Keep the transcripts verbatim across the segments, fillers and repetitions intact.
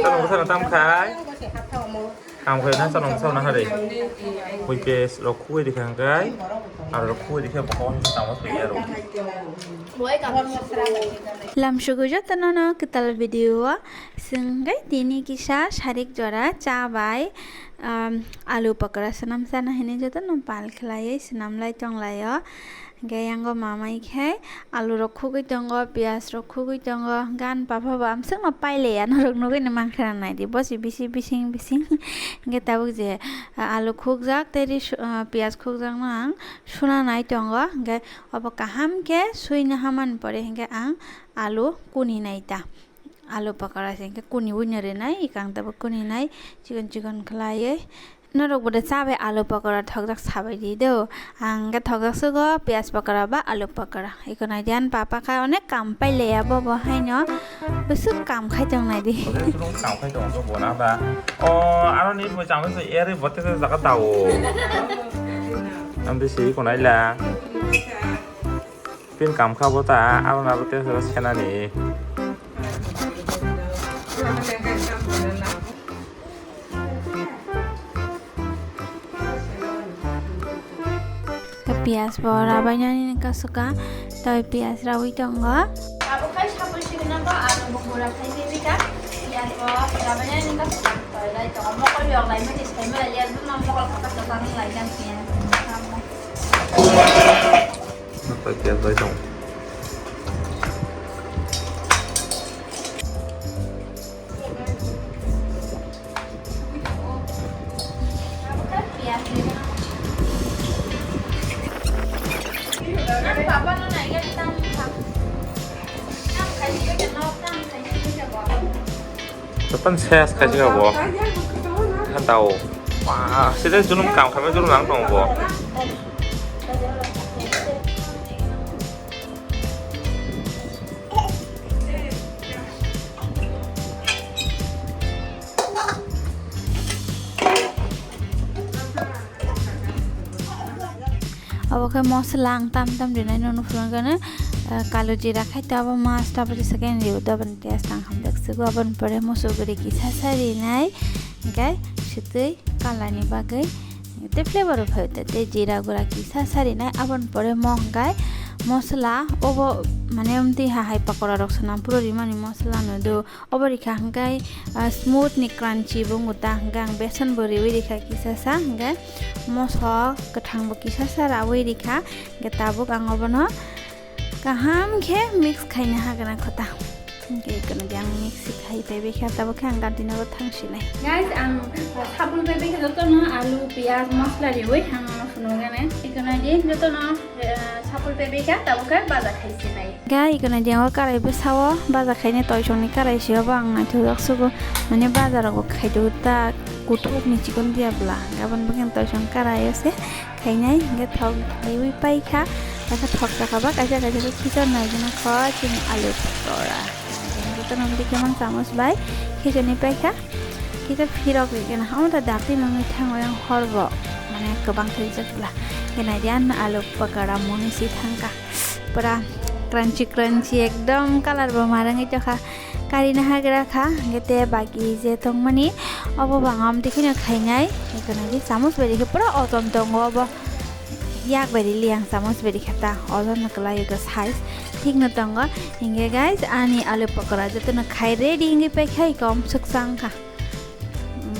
Chalo bwsano tam khai. Tam khai na chalo bwsano hari. Bui pes rok khuwi rikha hwnkhe. Aro rok khuwi rikha bokol tamo khai aro. Lamsugwi jotono no kwtal video o swngwi tini kisa sarik jora cha bai, um, alu pakora swnam sana hinwi jotono pal khlaiwi swnam lai tong lai o. Hingke yango mamai khe alu rok khugui tongo, piyaj rok khugui tongo, gan papa bo amswk no pailaiya norok nugui no mankha na naidi, bosi bisi bising bising. Hingke tabuk je, ah, alu khukjak tei ri su-, ah, piyaj khukjak no ang suna nai tongo, hingke obo kaham khe suina hamani pore hingke ang alu kuni nai ta. Alu pakora se hingke kuni buino rinai, ekang tabuk kuni nai, chikon chikon khlaiwi. Norok bo de cha bai alu pakora thokjak sabai di do. Ang hingke thokjak sugo piyaj pakora ba alu pakora. Eko nai di ani papa kha onek kam pailaiya bo bo haino. Bwswk kam khai tong nai di. Kam khai tong bo na ba. O, aro ni bo chama se eri bote se jaga tao. Ang de se eko nai la. Pin kam kha bo ta, aro na bo te se senani. Piyaj bo rabainani kasu ka, tei piyaj rawi tongo. Abo khai sapul sigina bo alu bo gura khai bebika, piyaj bo rabainani kasu ka, tei lai tongo mokol yok lai mani sai mani liya dum mokol kha ka tang lai jang piyaj. Napai piyaj bai tong. Jotono ses khaisika bo. Kha tao. Wah, sida junum kam khamai junum lang tongo bo. Obo khe mosla ang tam tam rinai nono phunukgano, ah, kalo jira khai to abo mas to abo jesa khe riyo to aboni taste ang hamjak sugo aboni pore musu guri kisa sa rinai hingkhe swtwi color ni bagwi tei flavor rok phai tei jira gura kisa sa rinai aboni pore mo hingkhe mosla obo mane amtwi ha hai pakora rok swnam phuru rimani mosla no do. Obo rikha hingke, ah, smooth ni crunchy bo wngkha ta hingke ang besan bo riwi rikha kisa sa hingke mosok kwthang bo kisa sa rawi rikha hingke tabuk ang obono kaham khe mix khaina hagana khota hingke kono ang mix khai tei bikha tabuk khe ang gantino bo thang sinai. Guys, ang, ah, sabul bai bikha jotono alu, piyaj, mosla riwi ang ano phunukgani. Ikono di jotono, ah, sabul bai bikha tabuk khe baja khai sinai. Ga ikono diyango karai bwsao baja khaina toisongni karai se obo ang naithokjak sugo, mane bajarok bo khaiduk ta kuthukni chikon diya bwla, aboni bagwi ang toisong karai o se khainai hingke thok riwi paikha, aka thok saka ba kaisa kaisa khe khichar nai gwnang kho chini alu pakora. Jotono bwdwi khe mang chamos bai khichani paikha, khichar phirok ri gwnang omo ta dakti mangwi thango yang horbo mane kwbang khe rijak bwla, hingke nai di ano alu pakora moni si thangkha. Pura crunchy crunchy ekdom color bo ma rangwi tongkha, karina hagra kha, hingke te bagi je tongmani obo bo ang amtwi kheno khainai, hingke nai di chamus bai rikhe pura otom tongo obo, yak bai rili ang chamus bai rikhe ta ojon no kwlai ego size thik no tongo, hingke guys ani alu pakora jotono khai ready wngwi paikha iko amswk changkha.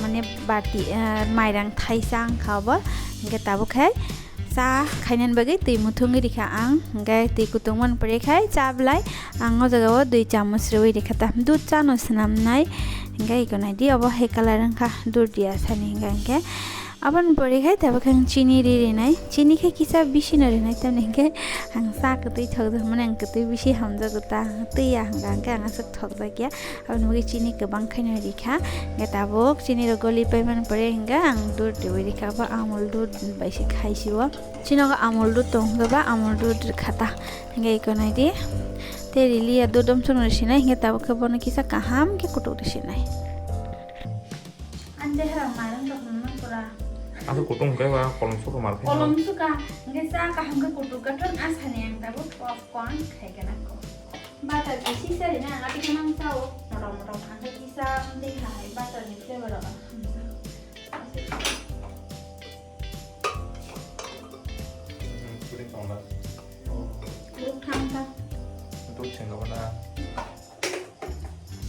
Mane bati, eh, mairang thaisa wngkha obo, hingke tabuk khe cha khainani bagwi twi muthungwi rikha ang, hingke twi kutung mani pore khai cha bwlai ang o jaga o dui chamus riwi rikha ta dudh chano swnamnai, hingke iko nai di obo hai colour wngkha dudh riya sani hingka hingke aboni pore khai tabuk khe ang chini ri rinai, chini khe kisa bisi no rinai tamni hingke ang cha kwtwi thokjakmani ang kwtwi bisi hamjago ta twi ya hingka hingke ang aswk thokjak ya. Aboni bagwi chini kwbang khaino rikha. Hingke tabuk chini rok goli paimani pore hingke ang dudh riwi rikha, bo Amul dudh bai se khai sio. Chini nogo Amul dudh tong hingke ba Amul dudh rikha ta. Hingke iko nai di. Tei rili ya dudh omsong no sinai hingke tabuk khe bono kisa kaham khe kutuk ri sinai. Ani dehera mairang rok nang pura. Aswk kutung hingke ba kolom suka mar khe. Kolom suka hingke cha kaham khe kutuk gathon asani ang tabuk popcorn khai gana ko. Bata kisi sari na, ati khe mang chao. Motom thangkhe kisa tei hai butter ni flavor rok ang hamjak. Hmm, puding tong da. Ruk thang ta. Dud seng rok na.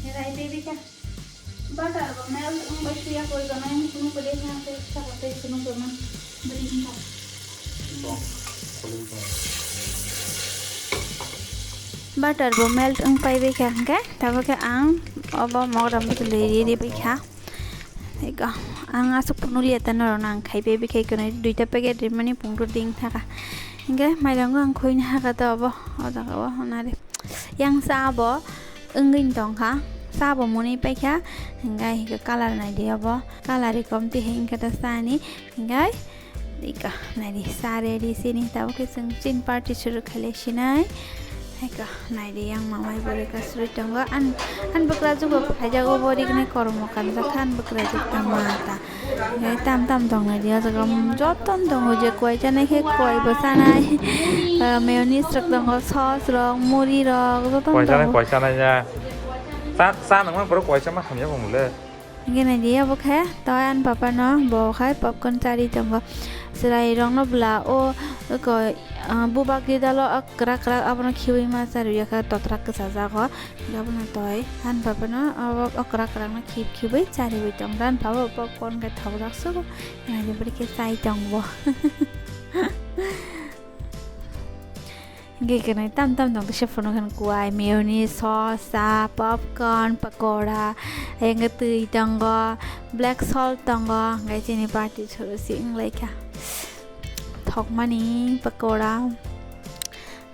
Herai baby ka. Butter bo melt wng bai suya koi gana yang kunu kode yang te saka te kunu gana. Beri hingka. Tong, kuling tong. Butter bo melt wng pai bai kha hingke, tabo khe ang obo mogra bwtwi ri ri bai kha. Ego, ang aswk phunukliya ta norokno ang khai bai bai khai kwnwi duita packet rimani pungtwi ding thaka. Hingke mairango ang khuini haka ta obo, o jaga o nari. Yang sa bo wngwi tongkha, sa bo mwnwi paikha, hingke hingke colour naidi obo, colour ri komti hingke ta sani, hingke. Ika, naidi, sa ready sini, tabo khe chwng chin party suru khaile sinai. Ika, naidi, yang mamai bwrwi ka suri tongo. An, an bwkra jugo phaijago bo riknai kormo kanjak kha, an bwkra jug tama ta. Ngai tam tam tong naidi, o jaga, um, joton tongo je koi chanai khe koi bo chanai. Ah, mayonnaise rok tongo, sauce rok, muri rok, joton tongo. Koi chanai, koi chanai ya. Sa, sa nangma borok koi chama hamya bongole. Hingke naidi, abo khe toi ani papa no bo khai popcorn chari tongo. Chwrai rok no bwla o, o koi, ah, bubak gidalo o kwrak kwrak abono khiui ma charwi ya khe totrak kwchajak o. Hingke abono toi ani papa no o, o kwrak kwrak no khib khibui chariui tong. Ani papa bo popcorn khe thokjak sugo. Naidi bwrwi khe chai tong bo. Hingke kenai tam tam tong kisa phunuk khan kuai, mayonnaise, sauce, cha, popcorn, pakora, hingke twi tongo, black salt tongo, hingke chini party suru si wng lai kha. Thokmani pakora,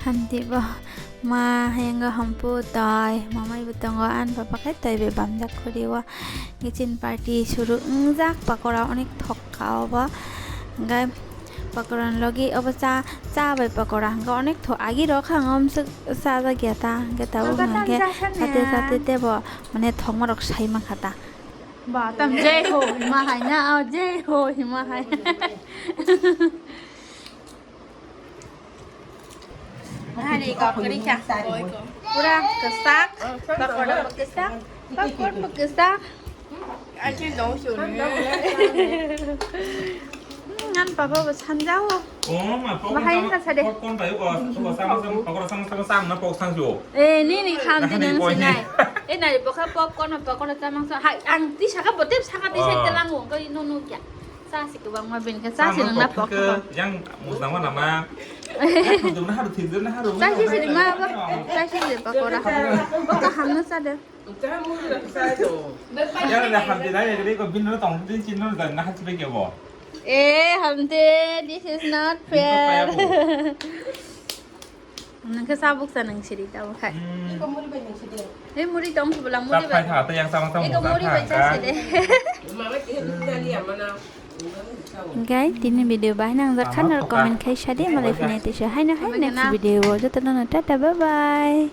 hamti bo ma hayungo hampu toi, mamai bo tongo, ani papa khe toi bai bamjak khuri o. Hingke chini party suru wngjak, pakora onek thok kha obo. Hingke pakora ni logi obo cha, cha bai pakora hingke onek thok agi rok kha, ang omswk chajak ya ta, hingke tabuk hingke sate sate tebo mane thokma rok sai mankha ta. Ba tam jai ho hima hai na, o jai ho hima hai. Hari kok kiri kya? Pura kesak, pakoda bo kesak, papor bo kesak. Achi dong suni. Ngan papa bo sanjao. Oh, ma pok. Bahai na sade. Pok kon tayo ko, ko sama sama, pakoda sama sama sama na pok sang jo. Eh, ni ni kham di nang sinai. Eh, nari boka pop kon, pop kon sama sama. Hai, ang ti saka bote saka ti sai telang wong ko inu nu kya. Sa si kwbangma bini khe sa si nang na pok khe. Yang musnang ma nama. Yang musnang na haru thik na haru. Sa si si ma ba. Sa si si pakora. Bo kaham no sa de. Yang na hamti na ya ko bin no tong din chin no na hachi be ke bo. Eh, hamti, this is not fair. Nang khe sabuk sa nang siri ta khai. Hmm. Iko muri bai nang siri. Ei muri tong bula muri bai. Phai tha ta yang samang samang. Iko muri bai cha siri. Mama ke dali amana. Hingke tini video bahai nang jak khan comment khai sadi malai phine tisa haino hai next video o joto no tata bye bye.